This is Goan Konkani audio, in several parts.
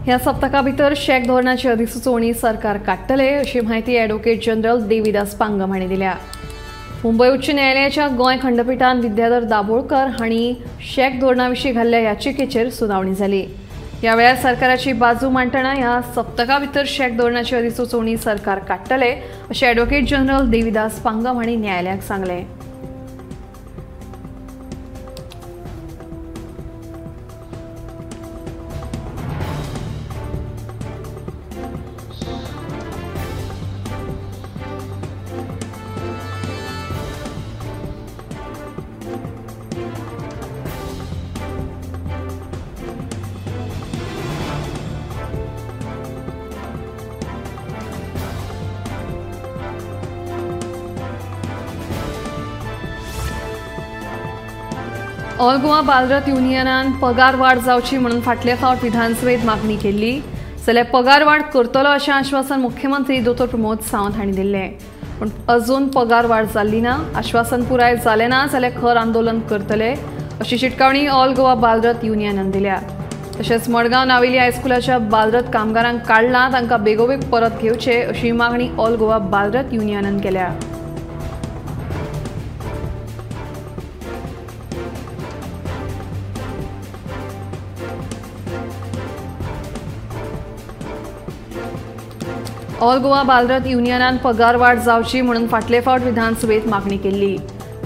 ह्या सप्तका भितर शॅक धोरणाची अधिसुचोवणी सरकार काडटले अशी म्हायती ॲडव्होकेट जनरल देविदास पांगम हांणी दिल्या. मुंबय उच्च न्यायालयाच्या गोंय खंडपिठान विद्याधर दाभोळकर हांणी शॅक धोरणा विशीं घाल्ल्या याचिकेचेर सुनावणी जाली. ह्या वेळार सरकाराची बाजू मांडटना ह्या सप्तका भितर शॅक धोरणाची अधिसुचोवणी सरकार काडटले अशें ॲडव्होकेट जनरल देविदास पांगम हांणी न्यायालयाक सांगलें. ऑल गोवा बालरथ युनियनान पगार वाड जावची म्हणून फाटले फावट विधानसभेत मागणी केल्ली जाल्यार पगार वाड करतलो अशें आश्वासन मुख्यमंत्री दोतोर प्रमोद सावंत हांणी दिल्लें. पूण अजून पगार वाड जाल्ली ना, आश्वासन पुराय जालें ना जाल्यार खर आंदोलन करतले अशी शिटकावणी ऑल गोवा बालरथ युनियनान दिल्या. तशेंच मडगांव नावेली हायस्कुलाच्या बालरथ कामगारांक काडला तांकां बेगोबेग परत घेवचे अशी मागणी ऑल गोवा बालरथ युनियनान केल्या. ऑल गोवा बालरथ युनियनान पगार वाड जावची म्हणून फाटले फावट विधानसभेत मागणी केल्ली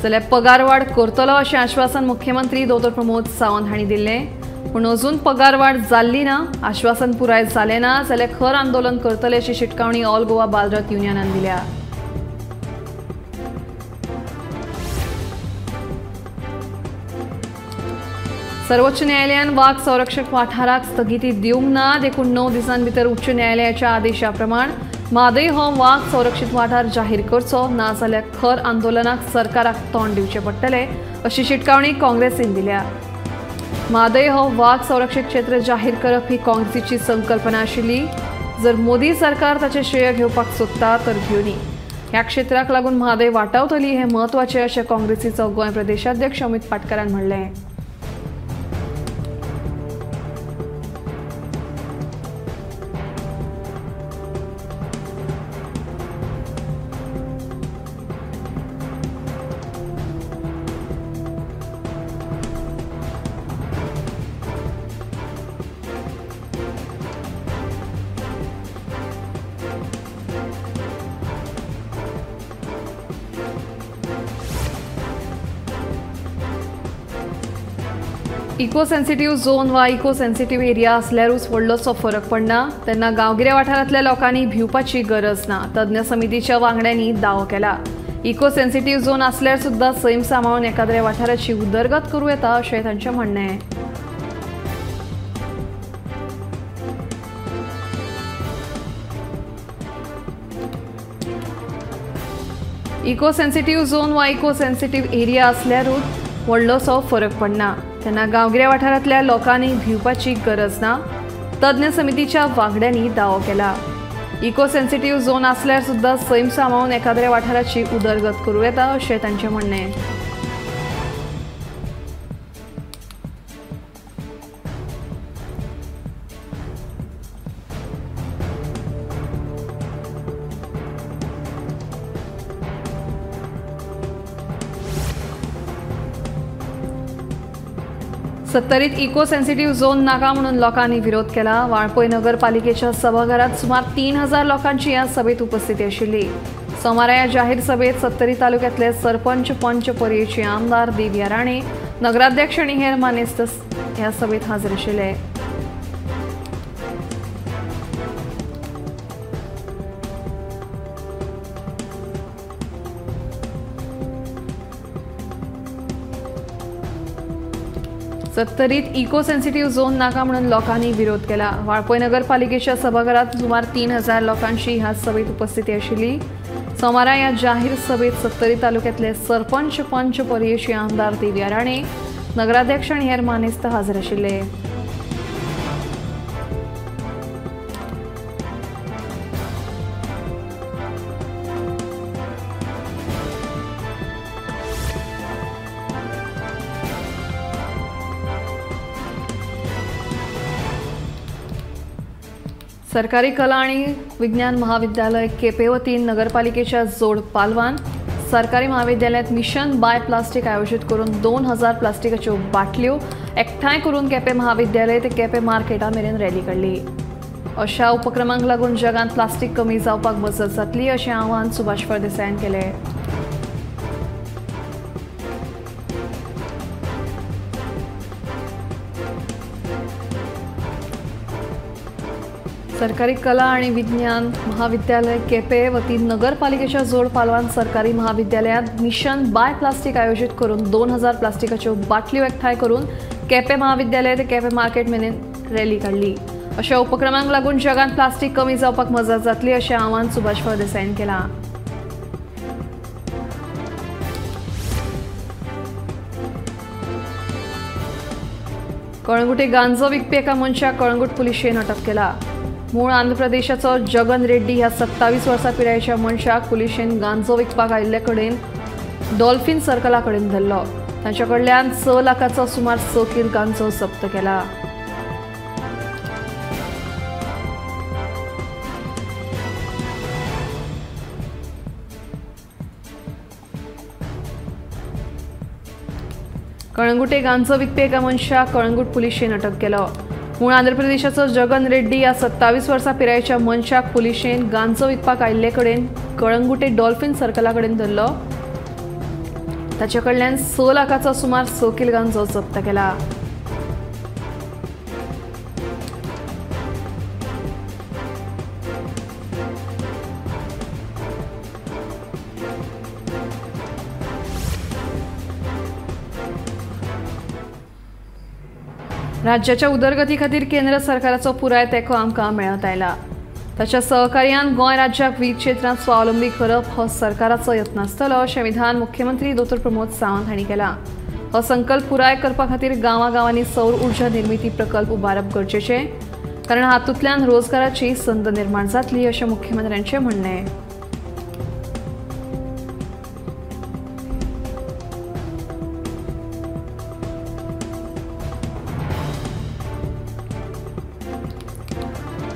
जाल्यार पगार वाड करतलो अशें आश्वासन मुख्यमंत्री दोतोर प्रमोद सावंत हांणी दिल्लें. पूण अजून पगार वाड जाल्ली ना, आश्वासन पुराय जालें ना जाल्यार खर आंदोलन करतले अशी शिटकावणी ऑल गोवा बालरथ युनियनान दिल्या. सर्वोच्च न्यायालयान वाग संरक्षक वाठाराक स्थगिती दिवंक ना देखून 9 दिसां भितर उच्च न्यायालयाच्या आदेशा प्रमाण म्हादय हो वाग संरक्षीत वाठार जाहीर करचो ना जाल्यार खर आंदोलनाक सरकाराक तोंड दिवचें पडटलें अशी शिटकावणी काँग्रेसीन दिल्या. म्हादय हो वाग संरक्षीत क्षेत्र जाहीर करप ही काँग्रेसीची संकल्पना आशिल्ली. जर मोदी सरकार ताचें श्रेय घेवपाक सोदता तर घेवनी. ह्या क्षेत्राक लागून म्हादय वाटावतली हें म्हत्वाचें अशें काँग्रेसीचो गोंय प्रदेशाध्यक्ष अमित पाटकरान म्हणलें. इको सेन्सिटीव झोन वा इको सेन्सिटीव एरिया आसल्यारूच व्हडलोसो फरक पडना तेन्ना गांवगिऱ्या वाठारांतल्या लोकांनी भिवपाची गरज ना, तज्ञ समितीच्या वांगड्यांनी दावो केला. इको सेन्सिटीव झोन आसल्यार सुद्दां सैम सांबाळून एकाद्र्या वाठाराची उदरगत करूं येता अशें तांचें म्हणणें. इको सेन्सिटीव झोन वा इको सेन्सिटीव एरिया आसल्यारूच व्हडलोसो फरक पडना तेन्ना गांवगिऱ्या वाठारांतल्या लोकांनी भिवपाची गरज ना, तज्ञ समितीच्या वांगड्यांनी दावो केला. इको सेन्सिटीव झोन आसल्यार सुद्दां सैम सांबाळून एकाद्र्या वाठाराची उदरगत करूं येता अशें तांचें म्हणणें. सत्तरीत इको सेन्सिटीव झोन नाका म्हणून लोकांनी विरोध केला. वाळपय नगरपालिकेच्या सभाघरात सुमार 3000 लोकांची ह्या सभेत उपस्थिती आशिल्ली. सोमारा ह्या जाहीर सभेत सत्तरी तालुक्यातले सरपंच, पंच, पर्येचे आमदार देविया राणे, नगराध्यक्ष आनी हेर मानेस्त ह्या सभेत हाजीर आशिल्ले. सत्तरीत इको सेन्सिटीव झोन नाका म्हणून लोकांनी विरोध केला. वाळपय नगरपालिकेच्या सभाघरात सुमार 3000 लोकांची ह्या सभेत उपस्थिती आशिल्ली. सोमारा ह्या जाहीर सभेत सत्तरी तालुक्यातले सरपंच, पंच, पर्येचे आमदार देविया राणे, नगराध्यक्ष आनी हेर मानेस्त हाजीर आशिल्ले. सरकारी कला आणि विज्ञान महाविद्यालय केपे वतीन नगरपालिकेच्या जोड पालवान सरकारी महाविद्यालयात मिशन बाय प्लास्टिक आयोजित करून 2000 प्लास्टिकाच्यो बाटल्यो एकठांय करून केपे महाविद्यालय ते केपे मार्केटा मेरेन रॅली काडली। अशा उपक्रमांक लागून जगांत प्लास्टिक कमी जावपाक मजत जातली अशें आवाहन सुभाष फळदेसायान केलें। सरकारी कला आणि विज्ञान महाविद्यालय केपे वतीन नगरपालिकेच्या जोड पालवान सरकारी महाविद्यालयात मिशन बाय प्लास्टिक आयोजित करून 2000 प्लास्टिकाच्यो बाटल्यो एकठांय करून केपे महाविद्यालय ते केपे मार्केट मेरेन रॅली काडली। अशा उपक्रमांक लागून जगांत प्लास्टिक कमी जावपाक मजत जातली अशें आवाहन सुभाष फळदेसायान केलां। कळंगुटे गांजो विकपी एका मनशाक कळंगूट पुलिशेन अटक केला। मूळ आंध्र प्रदेशाचो जगन रेड्डी ह्या 27 वर्सां पिरायेच्या मनशाक पुलिशेन गांजो विकपाक आयिल्ले कडेन डॉल्फिन सर्कला कडेन धरलो। तांच्या कडल्यान 6 लाखाचो सुमार 6 कील गांजो जप्त केला। कळंगुटे गांजो विकपी एका मनशाक कळंगूट पुलिशेन अटक केलो। मूळ आंध्र प्रदेशाचो जगन रेड्डी ह्या 27 वर्सां पिरायेच्या मनशाक पुलिशेन गांजो विकपाक आयिल्ले कडेन कळंगुटे डॉल्फिन सर्कला कडेन धरलो। ताचे कडल्यान 6 लाखाचो सुमार 6 कील गांजो जप्त केला। राज्याच्या उदरगती खातीर केंद्र सरकाराचो पुराय तेंको आमकां मेळत आयला। ताच्या सहकार्यान गोंय राज्याक वीज क्षेत्रांत स्वावलंबी करप हो सरकाराचो यत्न आसतलो अशें विधान मुख्यमंत्री दोतोर प्रमोद सावंत हांणी केलां। हो संकल्प पुराय करपा खातीर गांवागांवांनी सौर ऊर्जा निर्मिती प्रकल्प उबारप गरजेचें, कारण हातूंतल्यान रोजगाराची संद निर्माण जातली अशें मुख्यमंत्र्यांचें म्हणणें।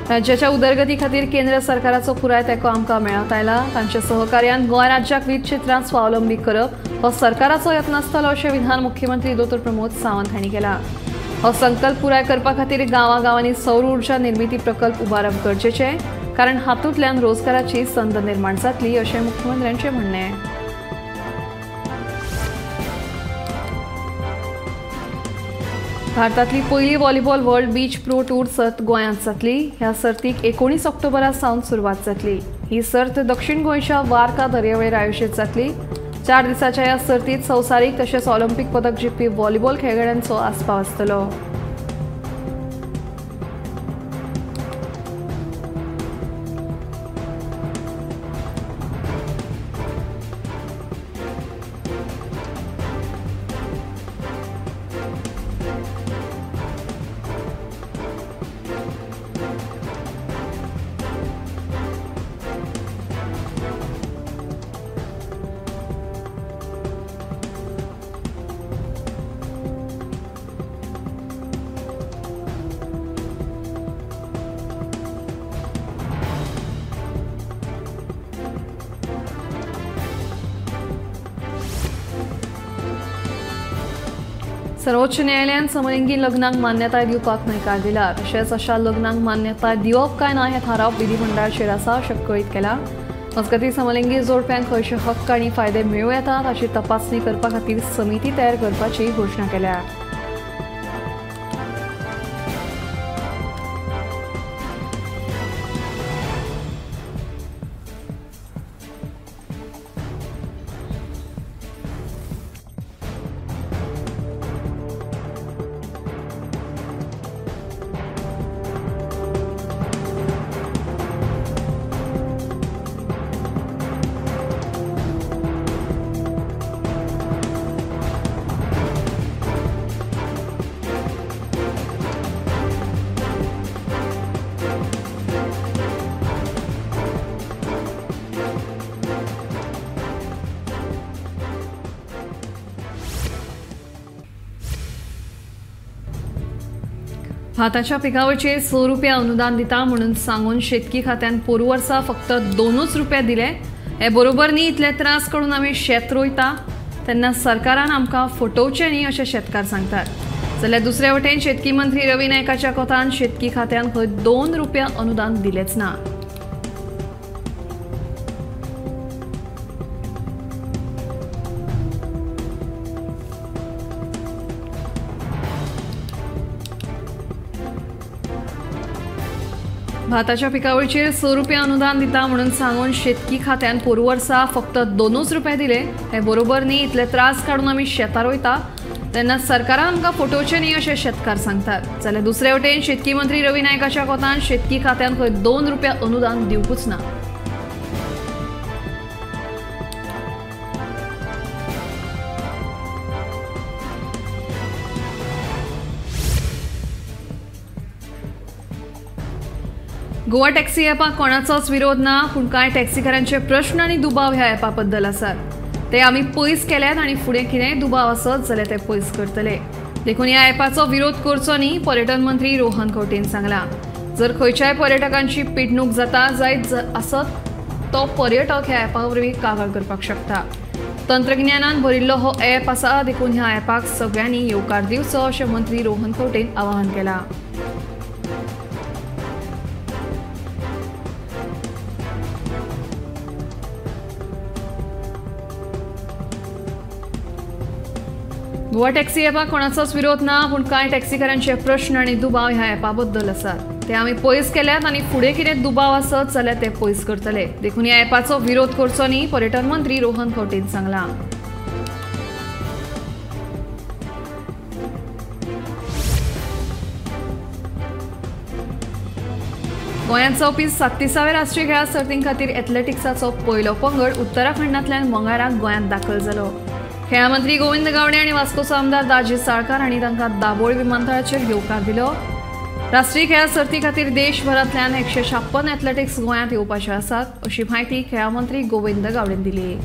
राज्याच्या उदरगती खातीर केंद्र सरकाराचो पुराय तेंको आमकां मेळत आयला। तांच्या सहकार्यान गोंय राज्याक वीज क्षेत्रांत स्वावलंबी करप हो सरकाराचो यत्न आसतलो अशें विधान मुख्यमंत्री दोतोर प्रमोद सावंत हांणी केलां। हो संकल्प पुराय करपा खातीर गांवागांवांनी सौर ऊर्जा निर्मिती प्रकल्प उबारप गरजेचें, कारण हातूंतल्यान रोजगाराची संद निर्माण जातली अशें मुख्यमंत्र्यांचें म्हणणें। भारतांतली पयली volleyball world beach pro tour सर्त गोंयांत जातली। ह्या सर्तीक 19 ऑक्टोबरा सावन सुरवात जातली। ही सर्त दक्षिण गोंयच्या वार्का दर्यावेळेर आयोजीत जातली। 4 दिसांच्या ह्या सर्तीत संवसारीक तशेंच ऑलिम्पिक पदक जिखपी व्हॉलीबॉल खेळगड्यांचो आस्पाव आसतलो। सर्वोच्च न्यायालयान समलिंगी लग्नाक मान्यताय दिवपाक न्हयकार दिला। तशेंच अशा लग्नाक मान्यताय दिवप काय ना हें थारावप विधिमंडळाचेर आसा अशें कळीत केलां। मजगतीं समलिंगी जोडप्यांक खंयचे हक्क आनी फायदे मेळूं येतात हाची तपासणी करपा खातीर समिती तयार करपाची घोशणा केल्या। भाताच्या पिकावळचेर 6 रुपया अनुदान दिता म्हणून सांगून शेतकी खात्यान पोरू वर्सा फक्त 2 रुपया दिले हे बरोबर न्ही। इतले त्रास करून आमी शेत रोयता तेन्ना सरकारान आमकां फटोवचें न्ही अशें शेतकार सांगतात। जाल्यार दुसरे वटेन शेतकी मंत्री रवी नायकाच्या कोतान शेतकी खात्यान खंय 2 रुपया अनुदान दिलेच ना। भाताच्या पिकावळीचेर 6 रुपया अनुदान दिता म्हणून सांगून शेतकी खात्यान पोरू वर्सा फक्त 2 रुपया दिले हे बरोबर न्ही। इतले त्रास काडून आमी शेतार वयता तेन्ना सरकारान आमकां फटोवचें न्ही अशें शेतकार सांगतात। जाल्यार दुसरे वटेन शेतकी मंत्री रवी नायकाच्या कोतान शेतकी खात्यान खंय 2 रुपया अनुदान दिवकूच ना। गोवा टॅक्सी ॲपाक कोणाचोच विरोध ना, पूण कांय टॅक्सीकारांचे प्रश्न आनी दुबाव ह्या ॲपा बद्दल आसात। ते आमी पयस केल्यात आनी फुडें कितेंय दुबाव आसत जाल्यार ते पयस करतले। देखून ह्या ॲपाचो विरोध करचो न्ही पर्यटन मंत्री रोहन खंवटेन सांगलां। जर खंयच्याय पर्यटकांची पिडणूक जाता जायत आसत तो पर्यटक ह्या ॲपा वरवीं कागाळ करपाक शकता। तंत्रज्ञानान भरिल्लो हो ॲप आसा, देखून ह्या ॲपाक सगळ्यांनी येवकार दिवचो अशें मंत्री रोहन खंवटेन आवाहन केलां। गोवा टॅक्सी ॲपाक कोणाचोच विरोध ना, पूण कांय टॅक्सीकारांचे प्रश्न आनी दुबाव ह्या ॲपा बद्दल आसात। ते आमी पयस केल्यात आनी फुडें कितें दुबाव आसत जाल्यार ते पयस करतले। देखून ह्या ॲपाचो विरोध करचो न्ही पर्यटन मंत्री रोहन खंवटेन सांगलां। गोंयांत जावपी 37व्या राष्ट्रीय खेळां सर्तीं खातीर एथलेटिक्साचो पयलो पंगड उत्तराखंडांतल्यान मंगळाराक गोंयांत दाखल जालो। खेळां मंत्री गोविंद गावडे आनी वास्कोचो आमदार दाजी साळकार हांणी तांकां दाबोळी विमानतळाचेर येवकार दिलो। राष्ट्रीय खेळां सर्ती खातीर देशभरांतल्यान 156 एथलेटिक्स गोंयांत येवपाचे आसात अशी म्हायती खेळां मंत्री गोविंद गावडेन दिली।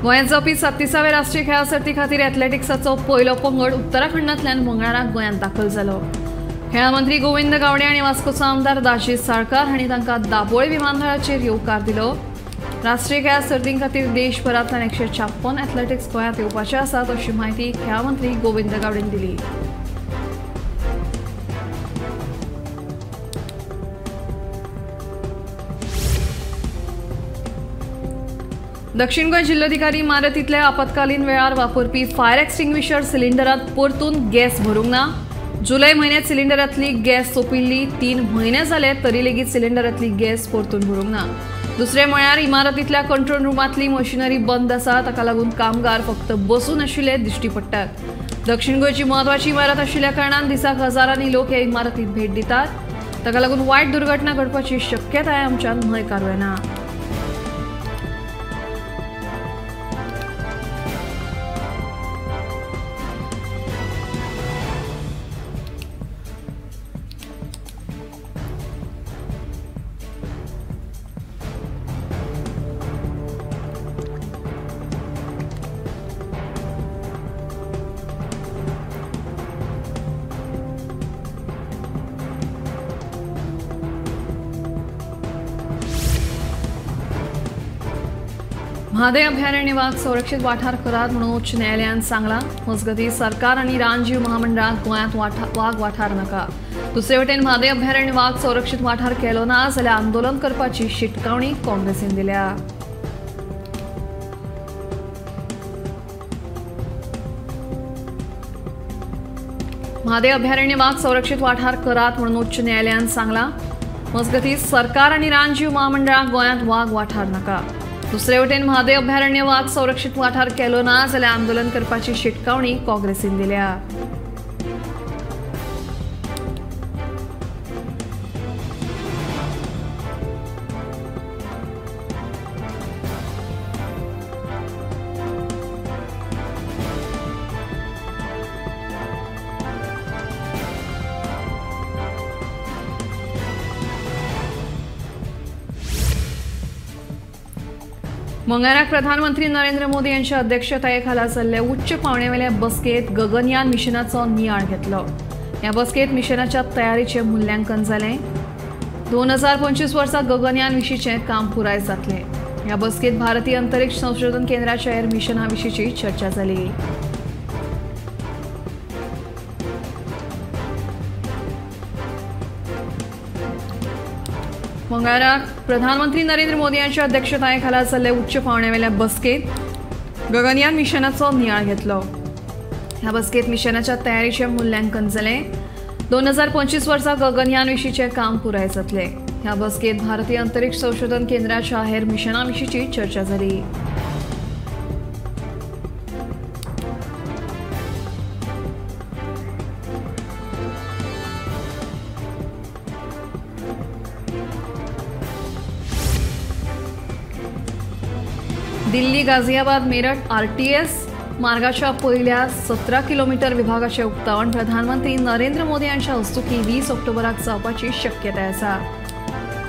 गोंयांत जावपी 37व्या राष्ट्रीय खेळां सर्ती खातीर एथलेटिक्साचो पयलो पंगड उत्तराखंडांतल्यान मंगळाराक गोंयांत दाखल जालो। खेळां मंत्री गोविंद गावडे आनी वास्कोचो आमदार दाजी साळकार हांणी तांकां दाबोळी विमानतळाचेर येवकार दिलो। राष्ट्रीय खेळां सर्तीं खातीर देशभरांतल्यान 156 एथलेटिक्स गोंयांत येवपाचे आसात अशी म्हायती खेळां मंत्री गोविंद गावडेन दिली। दक्षिण गोंय जिल्लोधिकारी इमारतींतल्या आपत्कालीन वेळार वापरपी फायर एक्स्टिंग्विशर सिलिंडरांत परतून गॅस भरूंक ना। जुलय म्हयन्यात सिलिंडरांतली गॅस सोंपिल्ली 3 म्हयने जाले तरी लेगीत सिलिंडरांतली गॅस परतून भरूंक ना। दुसरें म्हळ्यार इमारतींतल्या कंट्रोल रुमांतली मशिनरी बंद आसा, ताका लागून कामगार फक्त बसून आशिल्ले दिश्टी पडटात। दक्षिण गोंयची म्हत्वाची इमारत आशिल्ल्या कारणान दिसाक हजारांनी लोक हे इमारतींत भेट दितात, ताका लागून वायट दुर्घटना घडपाची शक्यताय आमच्यान न्हयकारूं येना। म्हादय अभयारण्य वाग संरक्षित वाठार करात म्हणून उच्च न्यायालयान सांगलां। मजगतीं सरकार आनी रानजीव महामंडळाक गोंयांत वाग वाठार नाका। दुसरे वटेन म्हादय अभयारण्य वाग संरक्षित वाठार केलो ना जाल्यार आंदोलन करपाची शिटकावणी काँग्रेसीन दिल्या। म्हादय अभयारण्य वाग संरक्षित वाठार करात म्हणून उच्च न्यायालयान सांगलां। मजगतीं सरकार आनी रानजीव महामंडळाक गोंयांत वाग वाठार नाका। दुसरे वटेन म्हादय अभयारण्य वाग संरक्षित वाठार केलो ना जाल्यार आंदोलन करपाची शिटकावणी काँग्रेसीन दिल्या। मंगळाराक प्रधानमंत्री नरेंद्र मोदी यांच्या अध्यक्षतेखाला जाल्ले उच्च पावण्यावेल्या बसकेत गगनयान मिशनाचो नियाळ घेतलो। ह्या बसकेत मिशनाच्या तयारीचें मूल्यांकन जालें। 2025 वर्सा गगनयान विशींचें काम पुराय जातलें। ह्या बसकेत भारतीय अंतरिक्ष संशोधन केंद्राच्या हेर मिशना विशींची चर्चा जाली। मंगळाराक प्रधानमंत्री नरेंद्र मोदी यांच्या अध्यक्षतेखाला जाल्ले उच्च पावण्यावेल्या बसकेत गगनयान मिशनाचो नियाळ घेतलो। ह्या बसकेत मिशनाच्या तयारीचें मूल्यांकन जालें। 2025 वर्सा गगनयान विशींचें काम पुराय जातलें। ह्या बसकेत भारतीय अंतरिक्ष संशोधन केंद्राच्या हेर मिशना विशींची चर्चा जाली। दिल्ली गाझियाबाद मेरठ आरटीएस मार्गाच्या पयल्या 17 किलोमीटर विभागाचे उक्तावण प्रधानमंत्री नरेंद्र मोदी यांच्या हस्तुकी 20 ऑक्टोबराक जावपाची शक्यताय आसा।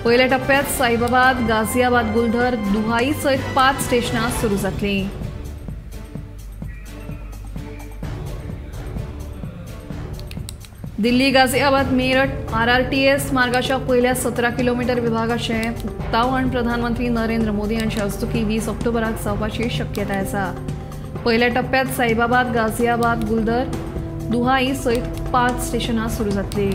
पयल्या टप्प्यात साहिबाबाद, गाझियाबाद, गुलधर, दुहाई सयत 5 स्टेशनां सुरू जातली। दिल्ली गाझियाबाद मेरठ आरआरटीएस मार्गाच्या पयल्या 17 किलोमीटर विभागाचे उक्तावण प्रधानमंत्री नरेंद्र मोदी यांच्या हस्तुकी 20 ऑक्टोबराक जावपाची शक्यताय आसा। पयल्या टप्प्यात साहिबाबाद, गाझियाबाद, गुलधर, दुहाई सयत 5 स्टेशनां सुरू जातली।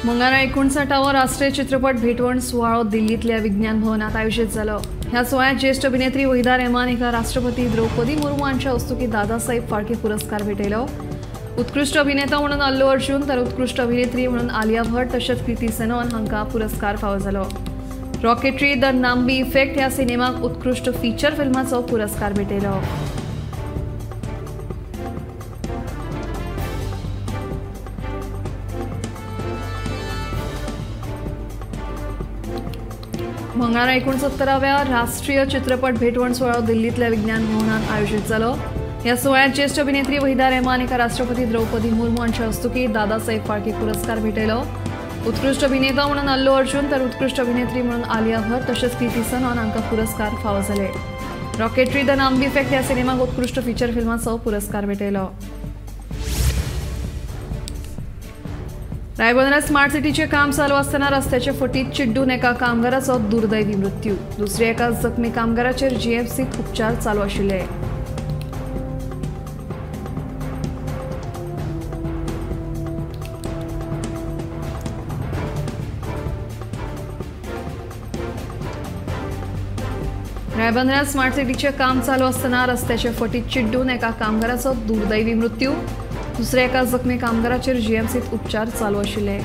मंगळारा 59वो राष्ट्रीय चित्रपट भेटवण सुवाळो दिल्लीतल्या विज्ञान भवनात आयोजित जालो। ह्या सुवाळ्यात ज्येष्ठ अभिनेत्री वहिदा रहमान हिका राष्ट्रपती द्रौपदी मुर्मू हांच्या हस्तुकी दादासाहेब फाळके पुरस्कार भेटयलो। उत्कृष्ट अभिनेता म्हणून अल्लू अर्जुन तर उत्कृष्ट अभिनेत्री म्हणून आलिया भट तशेंच कृती सेनॉन हांकां पुरस्कार फावो जालो। रॉकेटरी the Nambi effect ह्या सिनेमाक उत्कृष्ट फीचर फिल्माचो पुरस्कार भेटयलो। मंगळारा 69व्या राष्ट्रीय चित्रपट भेटवण सुवाळो दिल्लीतल्या विज्ञान भवनात आयोजित जालो। ह्या सुवाळ्यात ज्येष्ठ अभिनेत्री वहिदा रहमान हिका राष्ट्रपती द्रौपदी मुर्मू हांच्या हस्तुकी दादासाहेब फाळके पुरस्कार भेटयलो। उत्कृष्ट अभिनेता म्हणून अल्लू अर्जुन तर उत्कृष्ट अभिनेत्री म्हणून आलिया भट तशेंच कृती सनॉन हांकां पुरस्कार फावो जाले। रॉकेटरी the Nambi effect ह्या सिनेमाक उत्कृष्ट फीचर फिल्माचो पुरस्कार भेटयलो। रायबंदरात स्मार्ट सिटीचे काम चालू असताना रस्त्याचे फटीत चिड्डून एका कामगाराचो दुर्दैवी मृत्यू। दुसऱ्या एका जखमी कामगाराचेर जीएमसीत उपचार चालू आशिल्ले। रायबंदरात स्मार्ट सिटीचे काम चालू असताना रस्त्याचे फटीत चिड्डून एका कामगाराचो दुर्दैवी मृत्यू। दुसऱ्या एका जखमी कामगाराचेर जीएमसीत उपचार चालू आशिल्ले।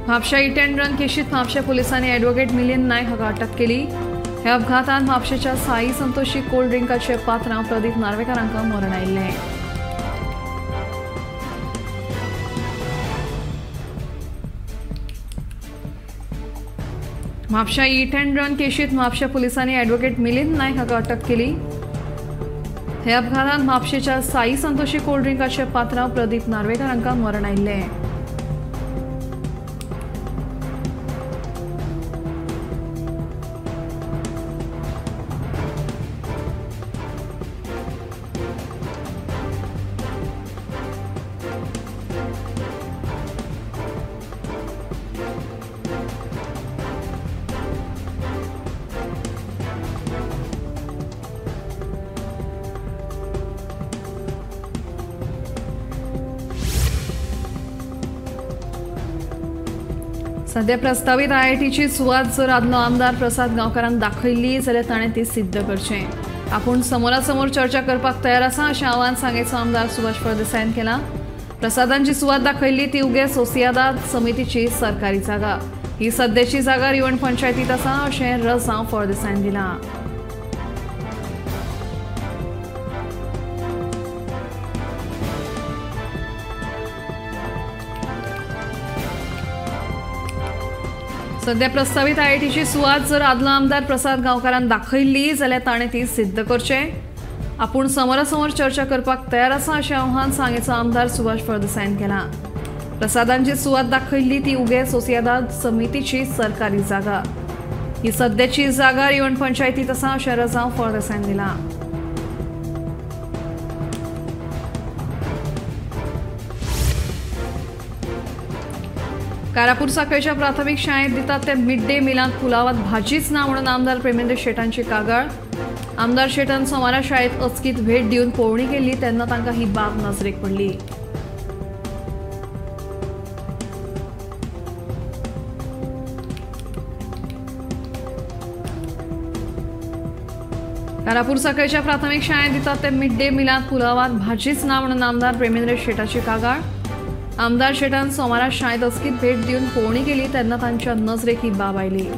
म्हापशा हिट अँड रन केशीत म्हापशा पुलिसांनी ॲडव्होकेट मिलिंद नायक हाका अटक केली। ह्या अपघातांत म्हापशेच्या साई संतोषी कोल्ड ड्रिंकाचे पात्रांव प्रदीप नार्वेकर हांकां मरण आयिल्लें। म्हापशा हिट अँड रन केशीत म्हापशा पुलिसांनी ॲडव्होकेट मिलिंद नायक हाका अटक केली। ह्या अपघातांत म्हापशेच्या साई संतोषी कोल्ड ड्रिंकाचे पात्रांव प्रदीप नार्वेकर हांकां मरण आयिल्लें। सध्या प्रस्तावीत आयआयटीची सुवात जर आदलो आमदार प्रसाद गांवकारान दाखयल्ली जाल्यार ताणें ती सिद्ध करचें। आपूण समोरासमोर चर्चा करपाक तयार आसा अशें आव्हान सांगेचो आमदार सुभाष फळदेसायान केलां। प्रसादांची सुवात दाखयल्ली ती उगे सोसियादाद समितीची सरकारी जागा, ही सध्याची जागा रिवण पंचायतीत आसा अशें रजांव फळदेसायान दिलां। सध्या प्रस्तावीत आयआयटीची सुवात जर आदलो आमदार प्रसाद गांवकारान दाखयल्ली जाल्यार ताणें ती सिद्ध करचें। आपूण समोरासमोर चर्चा करपाक तयार आसा अशें आव्हान सांगेचो आमदार सुभाष फळदेसायान केलां। प्रसादांची सुवात दाखयल्ली ती उगे सोसियादाद समितीची सरकारी जागा, ही सध्याची जागा रिवण पंचायतीत आसा अशें रजांव फळदेसायान दिलां। कारापूर साखळेच्या प्राथमिक शाळेत दितात ते मिड डे मिलांत पुलावात भाजीच ना म्हणून आमदार प्रेमेंद्र शेटांची कागाळ। आमदार शेटान सोमारा शाळेत अचकीत भेट दिवन पळोवणी केली तेन्ना तांकां ही बाब नजरेक पडली। कारापूर साखळेच्या प्राथमिक शाळेत दितात ते मिड डे मिलांत पुलावात भाजीच ना म्हणून आमदार प्रेमेंद्र शेटाची कागाळ। आमदार शेटान सोमारा शाळेत अचकीत भेट दिवन पळोवणी केली तेन्ना तांच्या नजरेक ही बाब आयली।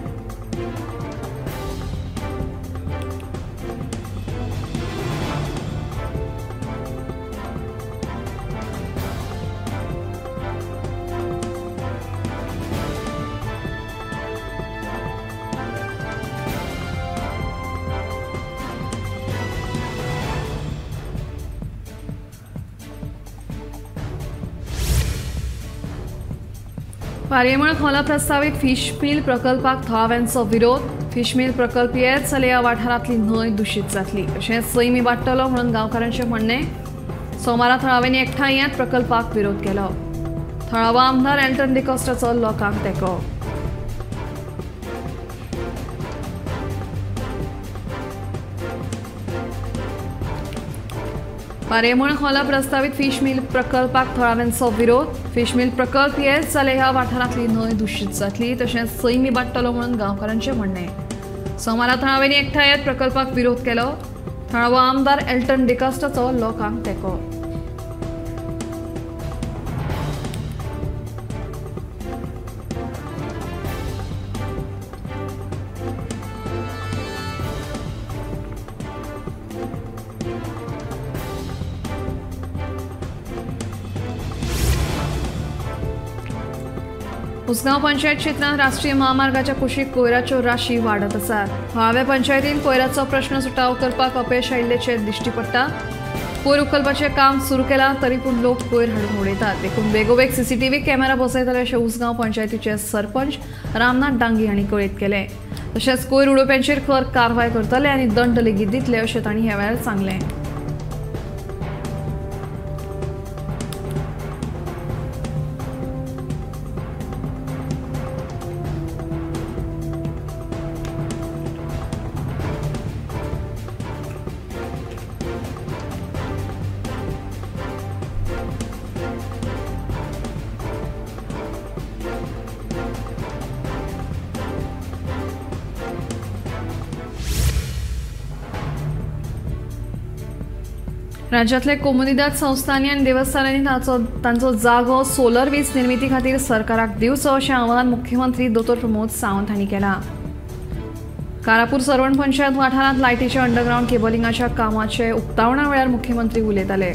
पारयेमळ खोला प्रस्तावीत फिश मिल प्रकल्पाक थळाव्यांचो विरोध। फिश मिल प्रकल्प येत जाल्यार ह्या वाठारांतली न्हंय दुशीत जातली अशें सैमी वाडटलो म्हणून गांवकारांचें म्हणणें। सोमारा थळाव्यांनी एकठांय येत प्रकल्पाक विरोध केलो। थळावो आमदार एल्टन डिकॉस्टाचो लोकांक तेंको। पारयेमळ खोला प्रस्तावीत फिश मिल प्रकल्पाक थळाव्यांचो विरोध। फिश मिल प्रकल्प येत जाल्यार ह्या वाठारांतली न्हंय दुशीत जातली तशेंच सैमी वाडटलो म्हणून गांवकारांचें म्हणणें। सोमारा थळाव्यांनी एकठांय येत प्रकल्पाक विरोध केलो। थळावो आमदार एल्टन डिकॉस्टाचो लोकांक तेंको। उसगांव पंचायत क्षेत्रांत राष्ट्रीय महामार्गाच्या कुशीक कोयराच्यो राशी वाडत आसात। थळाव्या पंचायतीन कोयराचो प्रश्न सुटावो करपाक अपेश आयिल्ल्याचें दिश्टी पडटा। कोयर उखलपाचें काम सुरू केलां तरी पूण लोक कोयर हाडून उडयतात, देखून बेगोबेग सीसीटीव्ही कॅमेरा बसयतले अशें उसगांव पंचायतीचे सरपंच रामनाथ डांगी हांणी कळीत केलें। तशेंच कोयर उडोवप्यांचेर खर कारवाय करतले आनी दंड लेगीत दितले अशें तांणी ह्या वेळार सांगलें। राज्यातल्या कोमुनिदाद संस्थांनी आनी देवस्थानांनी तांचो जागो सोलर वीज निर्मिती खातीर सरकाराक दिवचो अशें आवाहन मुख्यमंत्री दोतोर प्रमोद सावंत हांणी केलां। कारापूर सर्वण पंचायत वाठारांत लायटीच्या अंडरग्रावंड केबलिंगाच्या कामाचे उक्तावणा वेळार मुख्यमंत्री उलयताले।